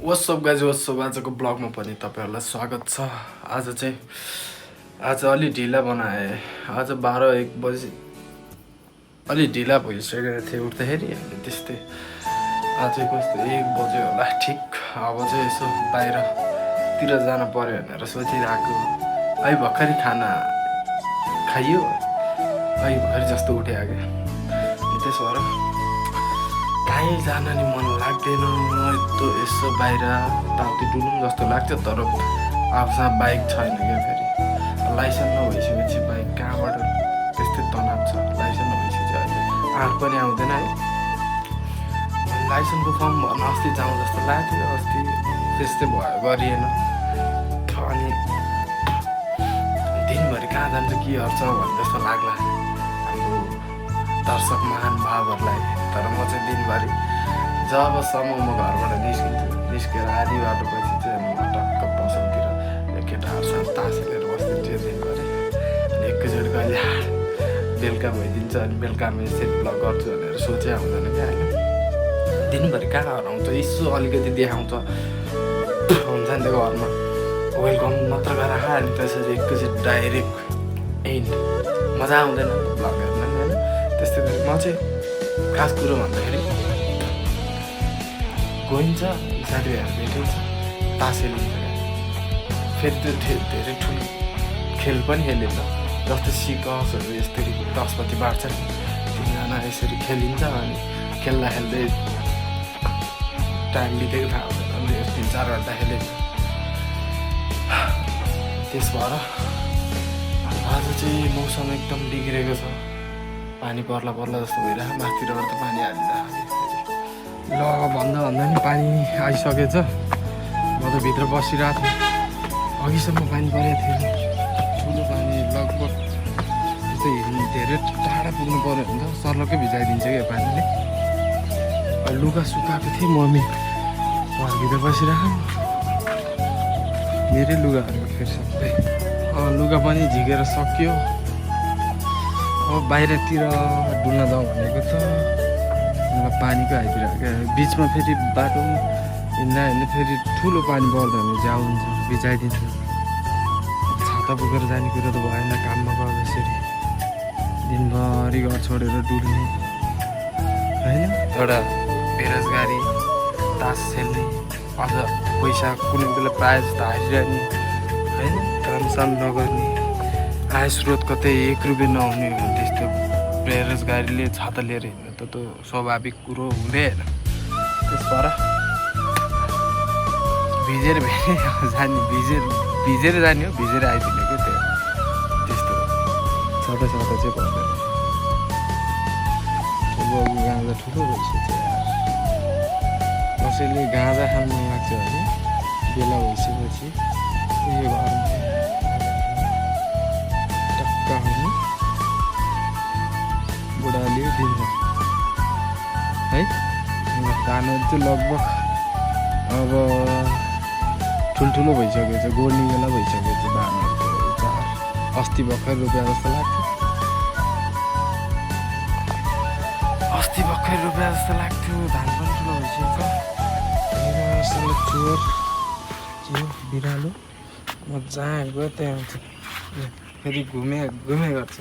What's up guys what's up आजको ब्लगमा पनि तपाईहरुलाई स्वागत छ। आज अलि ढिला बनाए। आज 12-1 बजे अलि ढिला भइसकेको थियो उठ्दाखेरि। अनि त्यस्तै आज कस्तो 1 बजे होला ठिक। अब चाहिँ यसो बाहिरतिर जान पर्यो भनेर सोचिरहेको। अहिले भर्खरै खाना खाइयो, अहिले भर्खरै जस्तो उठे आगे। त्यसो भएर कहीँ जान नि मन लाग्दैन। यसो बाहिर ताउति डुलौँ जस्तो लाग्छ, तर आफूसँग बाइक छैन क्या। फेरि लाइसेन्स नभइसकेपछि बाइक कहाँबाट त्यस्तै तनाव छ। लाइसेन्स नभइसकेपछि अहिले आँट पनि आउँदैन है। लाइसेन्सको फर्म भर्न अस्ति जाउँ जस्तो लाग्थ्यो, अस्ति त्यस्तै भयो, गरिएन। अनि दिनभरि कहाँ जान्छ के गर्छ भन्ने जस्तो लाग्ला हाम्रो दर्शक महानुभावहरूलाई। तर म चाहिँ दिनभरि जबसम्म म घरबाट निस्केर आधी बाटोपछि चाहिँ म टक्क पसलतिर केटाहरूसँग तास खेलेर बस्दिन्छु। दिनभरि अनि एकैचोटि कहिले बेलुका भइदिन्छ। अनि बेलुका म यसरी ब्लग गर्छु भनेर सोचे आउँदैन क्या होइन। दिनभरि कहाँ हराउँछ, यसो अलिकति देखाउँछ हुन्छ नि त्यो घरमा वेलकम मात्र गरेर खा। अनि त्यसरी एकैचोटि डाइरेक्ट एन्ड मजा आउँदैन ब्लग हेर्न होइन। त्यस्तै गरी म चाहिँ खास कुरो भन्दाखेरि गइन्छ साथीभाइहरू भेटिन्छ, तास खेलिन्छ क्या। फेरि त्यो धेरै ठुलो खेल पनि खेलिन्छ, जस्तो सिकसहरू यसरी 10 पत्ती बाँड्छ नि, 3जना यसरी खेलिन्छ। अनि खेल्दा खेल्दै टाइम बितेको थाहा हुँदैन। अनि 3-4 घन्टा खेलिन्छ। त्यस भएर आज चाहिँ मौसम एकदम बिग्रेको छ। पानी पर्ला जस्तो भइरहेको। माथिबाट त पानी हालिरहेको ल भन्दा नि पानी आइसकेछ। म त भित्र बसिरहेको थिएँ, अघिसम्म पानी परेको थियो। ठुलो पानी लगभग जस्तै धेरै टाढा पुग्नु पऱ्यो भने त सर्लक्कै भिजाइदिन्छ क्या पानीले। लुगा सुकाएको थिएँ, मम्मी घरभित्र बसिरहेको। मेरै लुगाहरू फेरि सबै लुगा पनि झिकेर सक्यो। अब बाहिरतिर डुल्न जाउँ भनेको त मलाई पानीको आइदिरहेको। बिचमा फेरि बाटोमा हिँड्दा फेरि ठुलो पानी पर्दा भने ज्याउ हुन्छ, भिजाइदिन्छ। छाता बोकेर जाने कुरो त भएन। काममा गयो यसरी दिनभरि घर छोडेर डुल्ने होइन। एउटा बेरोजगारी, तास खेल्ने, अझ पैसा कुनै बेला प्रायः जस्तो हारिरहने होइन। कामसाम नगर्ने, आय स्रोत कतै 1 रुपियाँ नहुने हो। त्यस्तो बेरोजगारीले छाता लिएर हिँड्नु त स्वाभाविक कुरो हुँदैन। त्यस भएर भिजेर जाने, भिजेर जाने हो, भिजेर आइदिने क्या। त्यो त्यस्तो छाता चाहिँ पर्दैन। ठुलो गाँजा ठुलो भइसक्छ यार। कसैले गाँजा खान मन लाग्छ भने बेला भइसकेपछि उयो घरमा बुढाले दिन्छ है। धानहरू चाहिँ लगभग अब ठुल्ठुलो भइसकेको छ, गोड्ने बेला भइसकेको छ। धानहरू अस्ति भर्खर रोप्या जस्तो लाग्थ्यो। धान पनि ठुलो भइसकेको छ। चोर बिरालो म जहाँ गयो त्यहाँ आउँछ, फेरि घुमे गर्छ।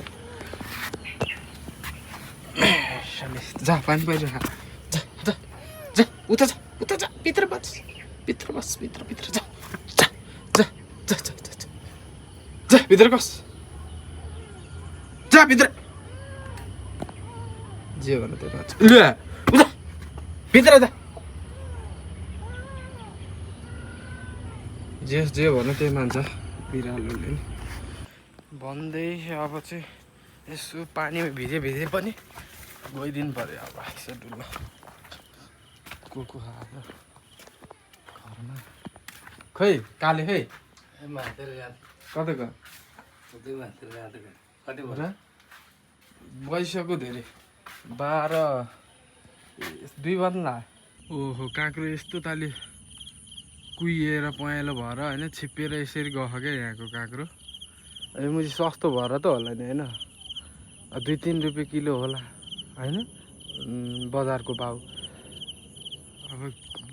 जा पानी परिरहेको, जा उता जा, भित्र बस जा भित्र बस, जा भित्र जे भन्नु त्यो मान्छ। ल उता भित्र जा, जे भन्नु त्यही मान्छ बिरालोले नि भन्दै। अब चाहिँ यसो पानीमा भिजे पनि गइदिनु पऱ्यो। अब यसो डुल्न को आयो घरमा। खै काले खै कतै गयो? कति गइसक्यो धेरै, 12-2 बज्ला। ओहो काँक्रो यस्तो तालि कुहिएर पहेँलो भएर होइन, छिप्पिएर यसरी गयो क्या यहाँको काँक्रो। मुझे सस्तो भएर त होला नि होइन, 2-3 रुपियाँ किलो होला होइन बजारको भाउ। अब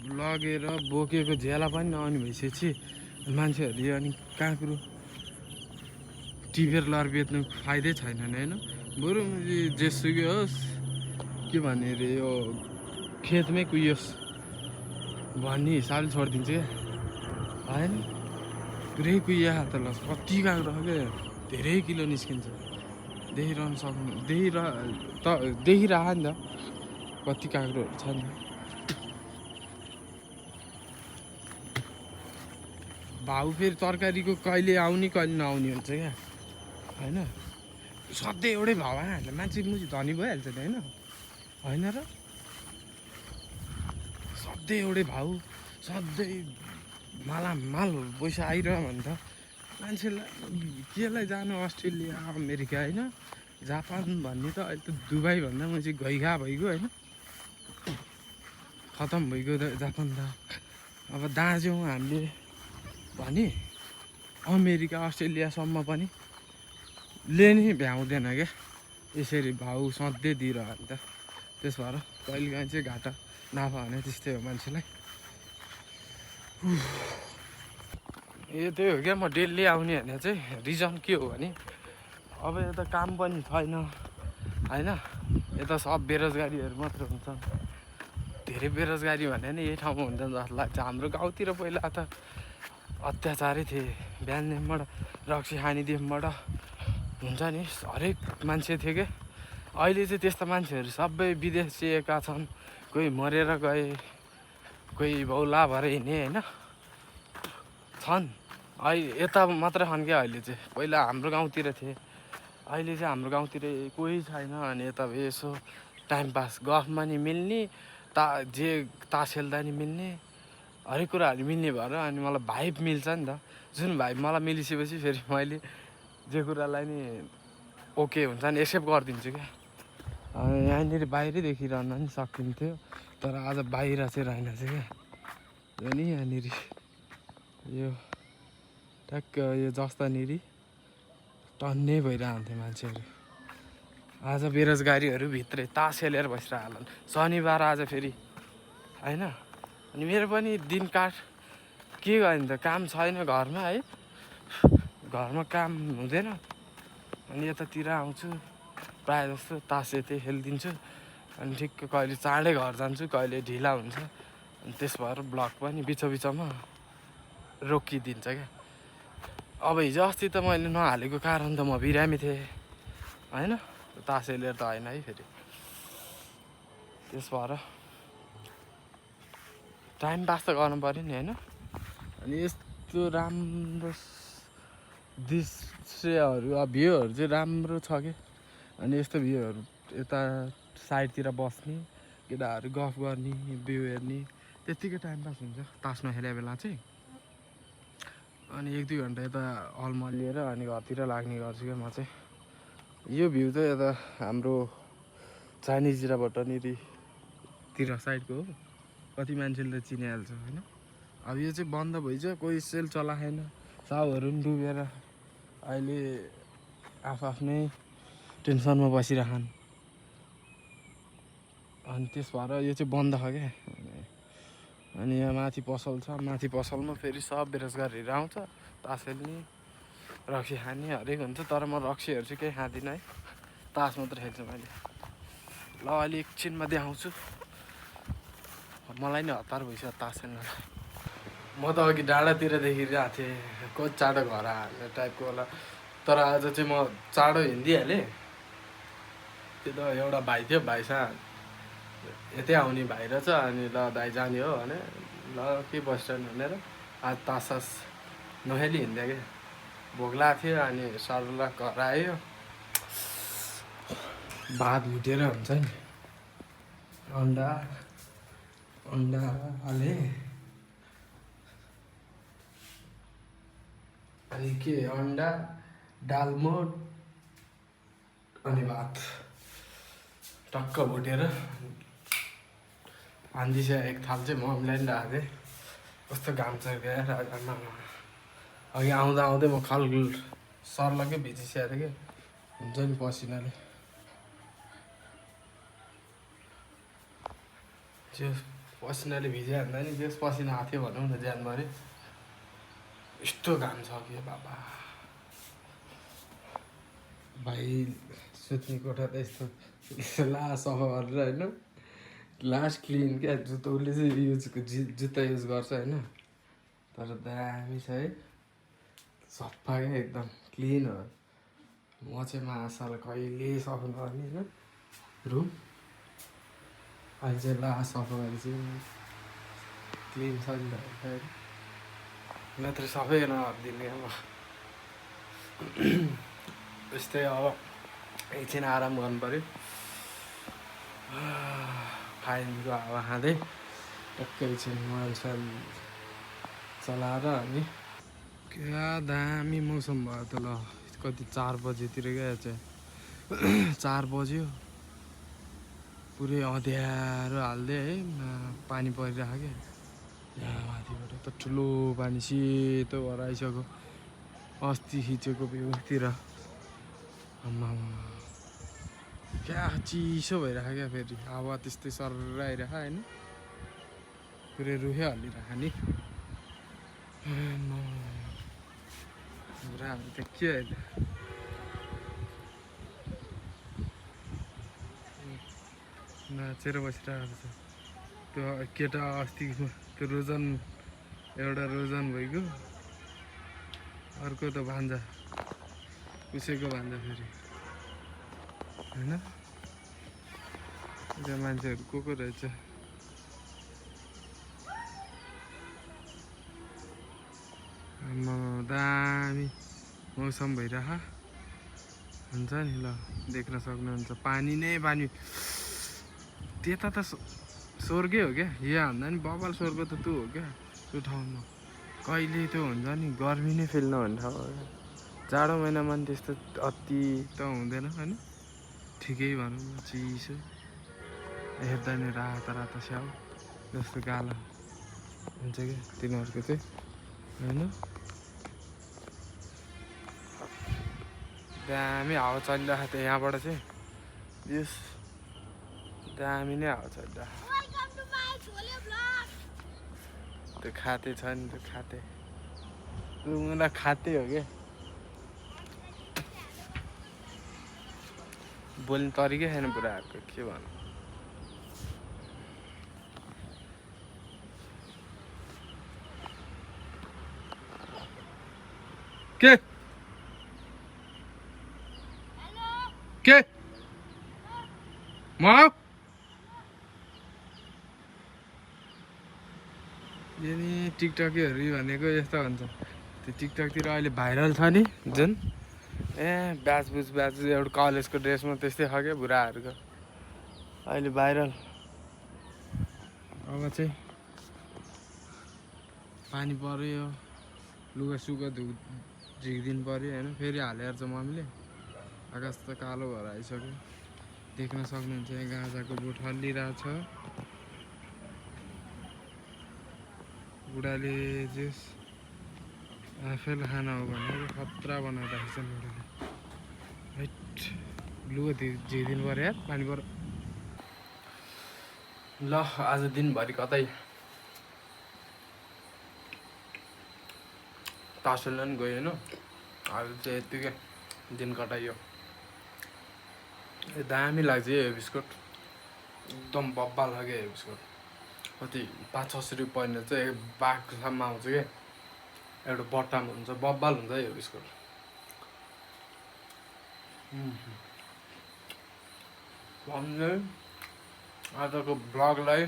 लगेर बोकेको ज्याला पनि नआउने भइसकेपछि मान्छेहरूले अनि काँक्रो टिपेर लर बेच्नु फाइदै छैन नि होइन। बरु जेसुकै होस् के भन्ने अरे यो खेतमै कुहियोस् भन्ने हिसाबले छोडिदिन्छ क्या होइन। पुरै कुहिया त ल कति काँक्रो छ क्या, धेरै किलो निस्किन्छ। देखिरहनु सक्नु देखिरह नि त कति काँक्रोहरू छ नि। भाउ फेरि तरकारीको कहिले आउने कहिले नआउने हुन्छ क्या होइन। सधैँ एउटै भाउ आइहाल्छ मान्छे मुझी धनी भइहाल्छ नि होइन। होइन र सधैँ एउटै भाउ सधैँ मालामाल पैसा आइरह्यो भने त मान्छेलाई केलाई जानु अस्ट्रेलिया अमेरिका होइन जापान भन्ने त अहिले त दुबई भन्दा म चाहिँ गइगा भइगयो होइन। खतम भइगयो जापान त। अब दाँज्यौँ हामीले भने अमेरिका अस्ट्रेलियासम्म पनि ले नै भ्याउँदैन क्या यसरी भाउ सधैँ दिइरह्यो भने त। त्यस भएर कहिलेकाहीँ चाहिँ घाटा नाफा भने त्यस्तै हो मान्छेलाई। यो त्यही हो क्या म डेली आउने भने चाहिँ रिजन के हो भने अब यता काम पनि छैन होइन। यता सब बेरोजगारीहरू मात्र हुन्छन्। धेरै बेरोजगारी भने नि यही ठाउँमा हुन्छ जस्तो लाग्छ। हाम्रो गाउँतिर पहिला त अत्याचारै थिए, बिहानदेखिबाट रक्सी खानेदेखिबाट हुन्छ नि हरेक मान्छे थियो क्या। अहिले चाहिँ त्यस्ता मान्छेहरू सबै विदेशिएका छन्, कोही मरेर गए, कोही बौला भएर हिँडे होइन छन्। अहिले यता मात्र छन् क्या अहिले चाहिँ। पहिला हाम्रो गाउँतिर थिए, अहिले चाहिँ हाम्रो गाउँतिर कोही छैन। अनि यता यसो टाइम पास गफमा नि मिल्ने तास खेल्दा नि मिल्ने हरेक कुराहरू मिल्ने भएर अनि मलाई भाइब मिल्छ नि त। जुन भाइब मलाई मिलिसकेपछि फेरि मैले जे कुरालाई नि ओके हुन्छ नि एक्सेप्ट गरिदिन्छु क्या। यहाँनिर बाहिरै देखिरहन नि सकिन्थ्यो तर आज बाहिर चाहिँ रहेनछ क्या। यो नि यहाँनिर यो ठ्याक्क यो जस्तानिर टन्नै भइरहन्थ्यो मान्छेहरू। आज बेरोजगारीहरू भित्रै तास खेलेर बसिरहन्छन् शनिबार आज फेरि होइन। अनि मेरो पनि दिन काट के गर्ने त काम छैन घरमा है, घरमा काम हुँदैन। अनि यतातिर आउँछु प्रायः जस्तो तास यतै खेलिदिन्छु। अनि ठिक्क कहिले चाँडै घर जान्छु कहिले ढिला हुन्छ। अनि त्यस भएर ब्लग पनि बिचमा रोकिदिन्छ क्या। अब हिजो अस्ति त मैले नहालेको कारण त म बिरामी थिएँ होइन। तास खेलेर त होइन है फेरि। त्यस भएर टाइम पास त गर्नु पऱ्यो नि होइन। अनि यस्तो राम्रो दृश्यहरू भ्यूहरू चाहिँ राम्रो छ क्या। अनि यस्तो भ्यूहरू यता साइडतिर बस्ने केटाहरू गफ गर्ने भ्यू हेर्ने त्यत्तिकै टाइम पास हुन्छ तास नखेले बेला चाहिँ। अनि 1-2 घन्टा यता हलमा लिएर अनि घरतिर लाग्ने गर्छु क्या म चाहिँ। यो भ्यू चाहिँ यता हाम्रो चाइनिजबाट नितिर साइडको हो। कति मान्छेले त चिनिहाल्छ होइन। अब यो चाहिँ बन्द भइसक्यो, कोही सेल चलाएन, साउहरू पनि डुबेर अहिले आफ्नै टेन्सनमा बसिरहन्। अनि त्यस भएर यो चाहिँ बन्द छ क्या। अनि यहाँ माथि पसल छ, माथि पसलमा फेरि सब बेरोजगारहरू आउँछ तास खेल्ने रक्सी खाने हरेक हुन्छ। तर म रक्सीहरू चाहिँ केही खाँदिनँ है, तास मात्र खेल्छु मैले। ल अहिले एकछिनमा देखाउँछु। मलाई नै हतार भइसक्यो तास खेल्नलाई। म त अघि डाँडातिर देखिरहेको थिएँ कति चाँडो घर हाल्ने टाइपको होला। तर आज चाहिँ म चाँडो हिँडिहालेँ। त्यो त एउटा भाइ थियो, भाइसँग यतै आउने भाइ रहेछ। अनि ल दाइ जाने हो भने ल के बस्ट्यान्ड भनेर आज तास नखेली हिँड्दा क्या। भोक लागेको थियो अनि सरला घर आयो, भात भुटेर हुन्छ नि अन्डा हाले अनि के अन्डा दालमोट अनि भात टक्क भुटेर हान्दिछ। एक थाल चाहिँ मम्मीलाई पनि राखेको थिएँ। कस्तो घाम छ क्या राजमा। अघि आउँदै म खालखुल सर्लकै भिजिसकेको थिएँ कि हुन्छ नि पसिनाले। त्यो पसिनाले भिजिहाल्दा नि बेस पसिना आएको थियो भनौँ न ज्यानभरि यस्तो घाम छ कि बाबा भाइ सुत्ने कोठा त यस्तो लास्ट सफा गरेर होइन लास्ट क्लिन क्या जुत्ता उसले चाहिँ जुत्ता युज गर्छ होइन तर दामी छ है सफा क्या एकदम क्लिन हो म चाहिँ मासालाई कहिले सफा गर्ने होइन रुम अहिले चाहिँ लास्ट सफा गरेर चाहिँ क्लिन छ नि त नत्र सबै नदिने अब यस्तै अब एकछिन आराम गर्नु पऱ्यो फाइनको हावा खाँदै टक्कै एकछिन मोबाइल सोबाइल चलाएर अनि क्या दामी मौसम भयो त ल कति 4 बजेतिर क्या चाहिँ 4 बज्यो पुरै अँध्यारो हाल्दै है पानी परिरहेको क्या यहाँ माथिबाट त ठुलो पानी सेतो भएर आइसक्यो अस्ति खिचेको भ्यूतिर आम्मा क्या चिसो भइरहेको क्या फेरि हावा त्यस्तै सरर आइरहेको होइन पुरै रुखै हल्लिरहेको नि पुरा हामी त के होइन नाचेर बसिरहेको छ त्यो केटा अस्ति त्यो रोजन एउटा रोजन भइगयो अर्को त भान्जा उसैको भान्जा फेरि होइन त्यो मान्छेहरू को रहेछ दामी मौसम भइरह हुन्छ नि ल देख्न सक्नुहुन्छ पानी नै पानी त्यता त स्वर्गै हो क्या यहाँ भन्दा नि बबाल स्वर्ग त त्यो हो क्या त्यो ठाउँमा कहिले त्यो हुन्छ नि गर्मी नै फिल नहुने ठाउँ हो क्या जाडो महिनामा नि त्यस्तो अति त हुँदैन होइन ठिकै भनौँ न चिसो हेर्दा नि रातो रातो स्याउ जस्तो गाला हुन्छ क्या तिनीहरूको चाहिँ होइन दामी हावा चलिरहेको थियो यहाँबाट चाहिँ यस दामी नै हावा चलिरहेको त्यो खाते छ नि त्यो खाते मलाई खाते हो क्या बोल्ने तरिकै छैन बुढाहरूको के भन्नु के म यो नि टिकटकहरू भनेको यस्तो हुन्छ त्यो टिकटकतिर अहिले भाइरल छ नि जुन ब्याच एउटा कलेजको ड्रेसमा त्यस्तै छ क्या बुढाहरूको अहिले भाइरल अब चाहिँ पानी पर्यो लुगा सुगा झिकिदिनु पर्यो होइन फेरि हालेर चाहिँ मम्मीले आकाश त कालो भएर आइसक्यो देख्न सक्नुहुन्छ यहाँ गाँजाको बोट हल्लिरहेछ बुढाले जस आफैलाई खाना हो भनेर खतरा बनाइरहेको छ बुढाले हैट लुगा झिकिदिनु पर्यो यार पानी पर्यो ल आज दिनभरि कतै तासुल्न नि गयो होइन आज चाहिँ यत्तिकै दिन कटाइयो दामी लाग्छ यो बिस्कुट एकदम बब्बाल लाग्यो यो बिस्कुट कति 5-6 रुपियाँ पर्ने चाहिँ बाघसम्म आउँछ क्या एउटा बट्टामा हुन्छ बब्बाल हुन्छ यो बिस्कुट भन्दै आजको ब्लगलाई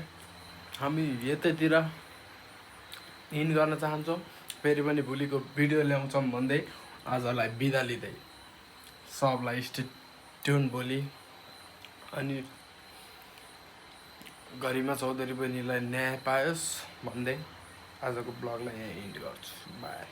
हामी यतैतिर इन गर्न चाहन्छौँ फेरि पनि भोलिको भिडियो ल्याउँछौँ भन्दै आजलाई बिदा लिँदै सबलाई स्टे ट्युन भोलि अनि गरिमा चौधरी बहिनीलाई न्याय पायोस् भन्दै आजको ब्लगलाई यहाँ इन्ड गर्छु बाई।